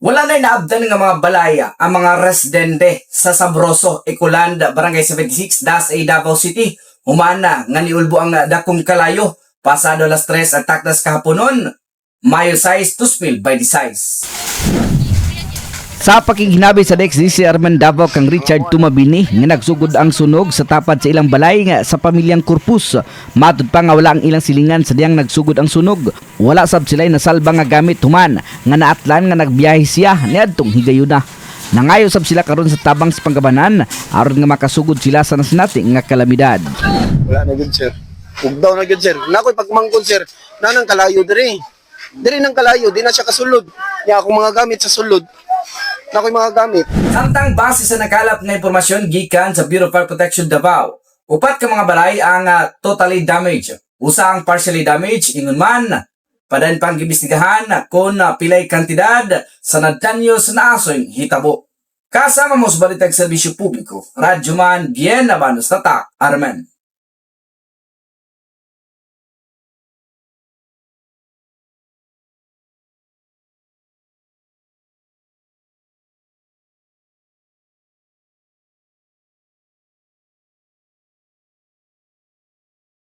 Wala na naabdan nga mga balaya ang mga residente sa Sabroso, Ecoland, Barangay 76, Das A, Davao City. Humana nga niulbo ang dakong kalayo. Pasado alas 3 at takdas kahaponon. Mayo 6, 2026. Sa pakighinabi sa DXDC Arman Davao kang Richard Tumabini nga nagsugod ang sunog sa tapad sa ilang balay nga sa pamilyang Corpus. Matud pa nga wala ang ilang silingan sa diyang nagsugod ang sunog. Wala sab sila nasalba nga gamit human nga naatlan nga nagbiyahe siya niadtong higayuna. Nangayo sab sila karon sa tabang sa pangkabanan aron nga makasugod sila sa nasinati nga kalamidad. Wala na gud, sir. Ugdaw na gud, sir. Nakoy pagmangkon, sir. Nanang kalayo diri. Diri nang kalayo, di na siya kasulod. Nya akong mga gamit sa sulod. Nakoy mga gamit. Samtang base sa nakalap na impormasyon gikan sa Bureau of Fire Protection Davao, upat ka mga balay ang totally damaged. Usa ang partially damaged, ingon man, padayon pang giimbestigahan kung pilay kantidad sa nadanyo sa naasoy hitabo. Kasama mo sa Balitag Serbisyo Publiko, Radyoman, Bien Abanos Tatak, Armen.